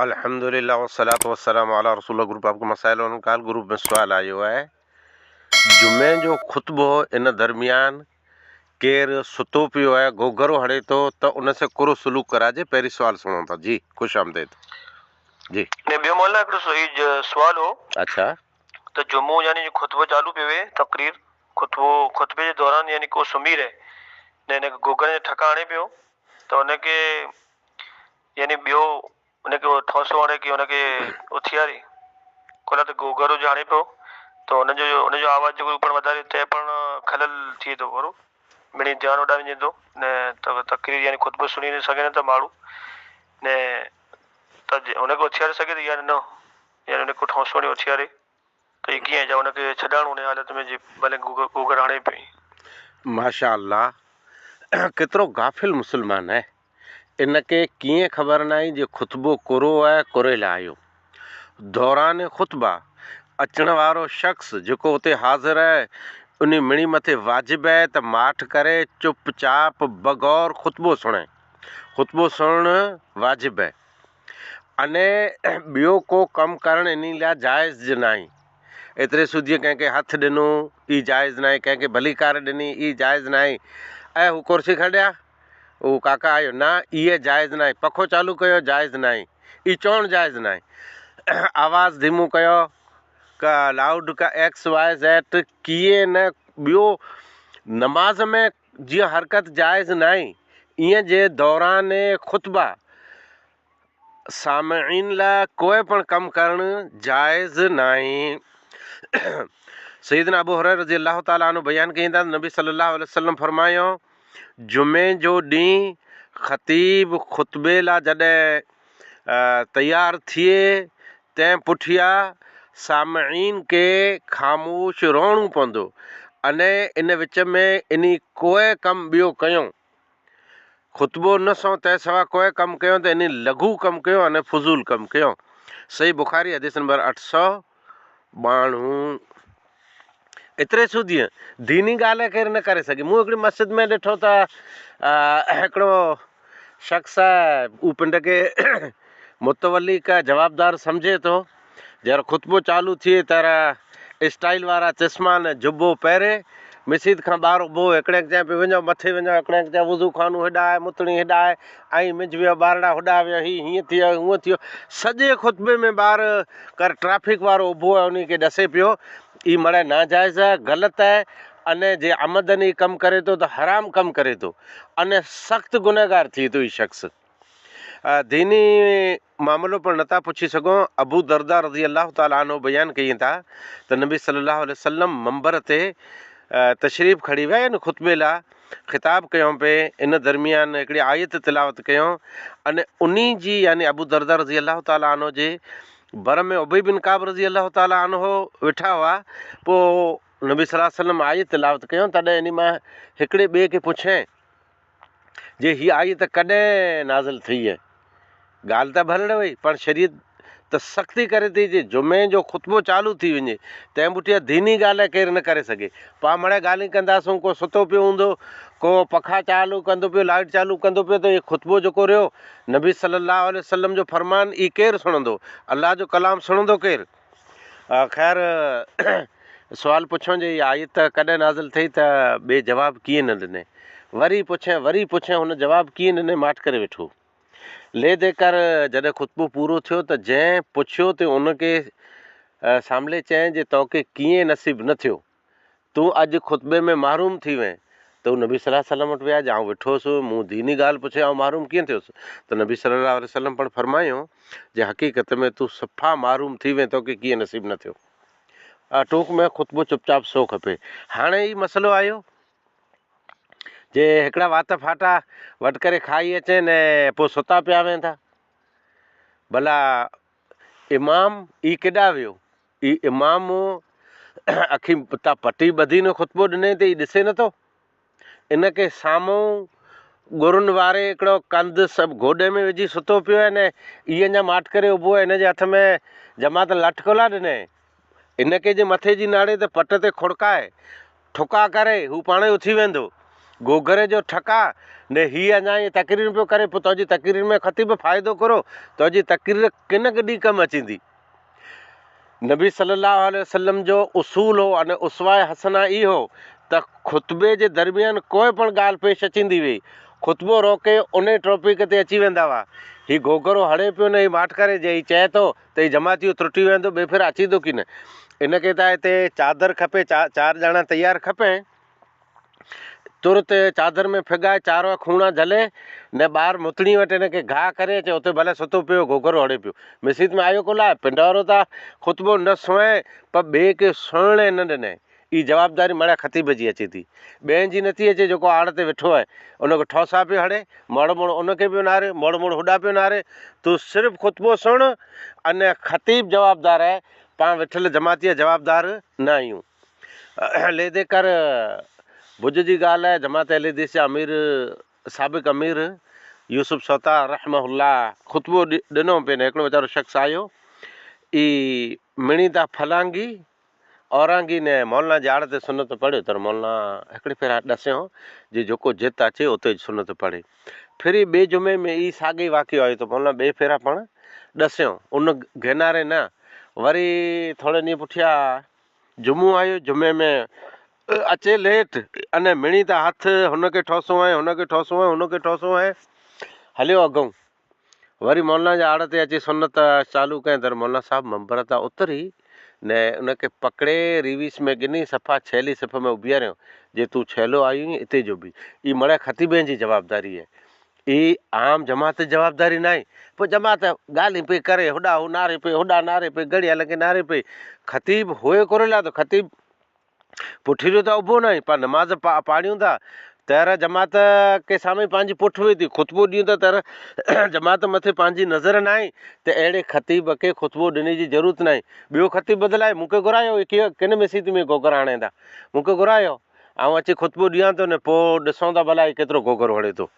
الحمدلله والصلوة والسلام علي رسول الله گروپ آپ ڪي مسائل اور ڪال گروپ ۾ سوال آيو آهي جمعي جو خطبو ان درميان ڪير ستو پيو آهي گوگرو هڻي ٿو ته ان سي ڪرو سلوڪ ڪراجي پهرين سوال سڻو ٿا جي خوش آمديد جي. نه ٻيو مولانا هڪڙو هي سوال هو. اڇا. ته جمعو يعني خطبو چالو پيو وي تقرير خطبو خطبي جي دوران يعني ڪو سمهي رهي نه هن کي گوگري جا ٺڪا هڻي پيو ته ان کي يعني ٻيو ان کي ٺونسو هڻي ڪي ان کي اٿياري ڪولا ته گوگرو جو هڻي پيو ته ان جو ان جو آواز جيڪو پڻ وڌاري تنهن پڻ خلل ٿئي ٿو برو مڙئي ڌيان هوڏانهن وڃي ٿو نه ته تقرير يعني خطبو سڻي نه سگهي نه ته ماڻهو نه ته ان کي اٿياري سگهي ته يا نه يعني ان کي ٺونسو هڻي اٿياري ته هي ڪيئن جا ان کي ڇڏائڻ ان حالت ۾ جي ڀلي گوگر هڻي پئي. ماشاء الله ڪيترو غافل مسلمان آهي ان کي ڪيئن خبر ناهي جي خطبو ڪرو آهي ڪري لاء آيو دوران خطبه اچڻ وارو شخص جيڪو اتي حاضر آهي انهي مڙئي مٿي واجب آهي ته ماٺ ڪري چپ چاپ بغور خطبو سڻي خطبو سڻڻ واجب آهي اني ٻيو ڪو ڪم ڪرڻ انهي لاء جائز ناهي. ايتري سوڌيء ڪنهن کي هٿ ڏنو ئي جائز ناهي، ڪنهن کي ڀليڪار ڏني ئي جائز ناهي. اي هو ڪرسي کڻ ڏيا، هو ڪاڪا آيو، نه ايء جائز ناهي، پکو چالو ڪيو جائز ناهي، اي چوڻ جائز ناهي، آواز ڌيمو ڪيو ڪا لائوڊ ڪا ايڪس واء زيڊ ڪيئي نه ٻيو نماز ۾ جيئن حرڪت جائز ناهي ايئن جي دوران خطبه سامعين لاء ڪوئي پڻ ڪم ڪرڻ جائز ناهي. سيدنا ابو هريره رضي الله تعالٰي عنه بيان ڪين ٿا ته نبي صلي الله عليه وسلم فرمايو، جمعي جو ڏينهن خطيب خطبي لاء جڏهن تيار ٿئي تنهن پٺيا سامعين کي خاموش رهڻو پوندو اني ان وچ ۾ انهي ڪوئي ڪم ٻيو ڪيو خطبو نه سو تنهن سوا ڪوئي ڪم ڪيو ته انهي لغو ڪم ڪيو اني فضول ڪم ڪيو صحيح بخاري حديث نمبر 892. ايتري سوڌيء ديني ڳالهه ڪير نه ڪري سگهي. مون هڪڙي مسجد ۾ ڏٺو ته هڪڙو شخص هو پنڊ کي متولي ڪا جوابدار سمجهي ٿو. جهر خطبو چالو ٿئي تر اسٽائيل وارا چشما نه جبو پهري مسيت کان ٻاهر اڀو هڪڙي کي چئي پيو وڃو مٿي وڃو هڪڙي کي چئي وضو خانو هيڏا آهي متڻي هيڏا آهي ۽ منجهه ويو ٻارڙا هوڏا ويو هي هيئن ٿي ويو هونئن ٿي ويو سڄي خطبي ۾ ٻاهر ڪر ٽرافڪ وارو اڀو آهي انهي کي ڏسي پيو هي مڙئي ناجائز آهي غلط آهي اني جي عمدن هي ڪم ڪري ٿو ته حرام ڪم ڪري ٿو اني سخت گنهگار ٿئي ٿو هي شخص ديني معاملو پڻ نٿا پڇي سگهون. ابو درداء رضي الله تعالٰي عنه بيان ڪين ٿا ته نبي صلي الله عليه وسلم منبر تي تشريف کڻي ويا يعني خطبي لاء خطاب ڪيائون پئي ان درميان هڪڙي آيت تلاوت ڪيائون ان انهي جي يعني ابو درداء رضي الله تعالٰي عنه جي ڀر ۾ ابي بن ڪعب رضي الله تعالٰي عنه ويٺا هئا پوء نبي صلي الله عليه وسلم آيت تلاوت ڪيائون تڏهن انهي مان هڪڙي ٻئي کي پڇيائين جي هي آيت ڪڏهن نازل ٿي آهي؟ ڳالهه ته ڀلڙ وئي پر شريعت ته سختي ڪري ٿي جي جمعي جو خطبو چالو ٿي وڃي تنهن پٺيان ديني ڳالهه ڪير نه ڪري سگهي. پاڻ مڙئي ڳالهيون ڪنداسون ڪو ستو پيو هوندو ڪو پکا چالو ڪندو پيو لائيٽ چالو ڪندو پيو ته هي خطبو جيڪو رهيو نبي صلي الله عليه وسلم جو فرمان اي ڪير سڻندو الله جو ڪلام سڻندو ڪير؟ خير سوال پڇيو جي اها آيت ڪڏهن نازل ٿي ته ٻئي جواب ڪيئن نه ڏني. وري پڇين وري پڇين هن جواب ڪيئن ڏني ماٺ ڪري ويٺو. لي the ڪر جڏهن خطبو پورو ٿيو ته جنهن پڇيو تي ان کي ساملي چيائين جي توکي ڪيئن نصيب نه ٿيو. تون اڄ خطبي ۾ محروم ٿي وئين ته هو نبي صلي الله عليه وسلم وٽ ويا جي آئون ويٺو هوس مون ديني ڳالهه پڇي آئون محروم ڪيئن ٿيس ته نبي صلي الله عليه وسلم پڻ فرمايو جي حقيقت ۾ تون صفا محروم ٿي وئين توکي ڪيئن نصيب نه ٿيو. ٽونڪ ۾ خطبو چپ چاپ سو کپي. هاڻي هي مسئلو آيو جي هڪڙا وات ڦاٽا وٽ ڪري کائي اچين ۽ پوء ستا پيا ويهن ٿا. ڀلا امام ئي ڪيڏانهن ويو؟ اي امام اکين تان پٽي ٻڌي نه خطبو ڏنئي ته اي ڏسي نٿو؟ ان کي سامهون ڳرن واري هڪڙو ڪنڌ سڀ گوڏي ۾ وجهي ستو پيو آهي نه اي اڃا ماٺ ڪري اڀو آهي ان جي هٿ ۾ جماعت لٺ ڪولا ڏنئي. ان کي جي مٿي جي ناڙي ته پٽ تي کڙڪائي ٺڪا ڪري هو پاڻ ئي اٿي ويندو. گوگري جو ٺڪاء نه هي اڃا ائين تقريرون پيو ڪري پوء تنهنجي تقرير ۾ خطيب فائدو ڪرو تنهنجي تقرير ڪن ڪڏهن ڪم اچيندي. نبي صلي الله عليه وسلم جو اصول هو ۽ اسوه حسنه اي هو ته خطبي جي درميان ڪوئي پڻ ڳالهه پيش اچيندي هئي خطبو روڪي انهي ٽاپڪ تي اچي ويندا هئا. هي گوگرو هڻي پيو نه هي ماٺ ڪري جي هي چئي ٿو ته هي جماعتيو ترٽي ويندو ٻئي ڦر اچيندو ڪي نه ان کي ته هتي چادر کپي چار ڄڻا تيار کپين. ترت چادر ۾ ڦڳائي چارو خوڻا جهلي نه ٻاهر متڻي وٽ هن کي گاهه ڪري اچي اتي ڀلي ستو پيو گوگرو هڻي پيو مسيت ۾ آيو ڪو لاء پنڊ وارو ته خطبو نه سڻي پر ٻئي کي سڻڻ ئي نه ڏني اي جوابداري مڙيا خطيب جي اچي ٿي ٻين جي نٿي اچي جيڪو آڙ تي ويٺو آهي ان کي ٺوسا پيو هڻي موڙ موڙ ان کي پيو نهاري موڙ موڙ هوڏا پيو نهاري تون صرف خطبو سڻ ان خطيب جوابدار آهي پاڻ ويٺل جماعتي جوابدار نه آهيون. ليدي ڪر ڀڄ جي ڳالهه آهي، جماعت اهل حديث جا امير سابق امير يوسف سوتا رحمه الله خطبو ڏنو پئي نه هڪڙو ويچارو شخص آيو اي مڻي تا ڦلانگي اورانگي نه مولانا جي آڙ تي سنت پڙهيو تر مولانا هڪڙي ڦيرا ڏسيو جي جيڪو جت اچي اتي سنت پڙهي ڦري ٻئي جمعي ۾ اي ساڳي واقعو آيو ته مولانا ٻئي ڦيرا پڻ ڏسيو ان گهناري نه وري ٿوري ڏينهن پٺيا جمعو آيو جمعي ۾ اچي ليٽ اني مڻي ته هٿ هن کي ٺوسو آهي هن کي ٺوسو آهي هن کي ٺوسو آهي هليو اڳئون وري مولانا جي آڙ تي اچي سنت چالو ڪئين در مولانا صاحب منبر تان اتري نه ان کي پڪڙي ريويس ۾ ڳني صفا ڇيلي صف ۾ اڀياريو جي تون ڇيلو آيو اتي جو به اي مڙئي خطيبين جي جوابداري آهي اي عام جماعت جي جوابداري ناهي. پوء جماعت ڳالهين پئي ڪري، هوڏا هو نعري پئي، هوڏا نعري پئي، گهڙيال کي نعري پئي. خطيب هوئي ڪوري لا ته خطيب پٺيرو ته اڀو ناهي، پاڻ نماز پاڙيون ٿا تهر جماعت کي سامهين پنهنجي پٺ وئي ٿي، خطبو ڏيون ٿا تهر جماعت مٿي پنهنجي نظر ناهي ته اهڙي خطيب کي خطبو ڏني جي ضرورت ناهي. ٻيو خطيب بدلائي مون کي گهرايو، اهي ڪن مسيت ۾ گوگرا هڻين ٿا، مون کي گهرايو. آئون اچي خطبو ڏيان ٿو نه پوء ڏسون ٿا ڀلا هي ڪيترو گوگرو هڻي ٿو.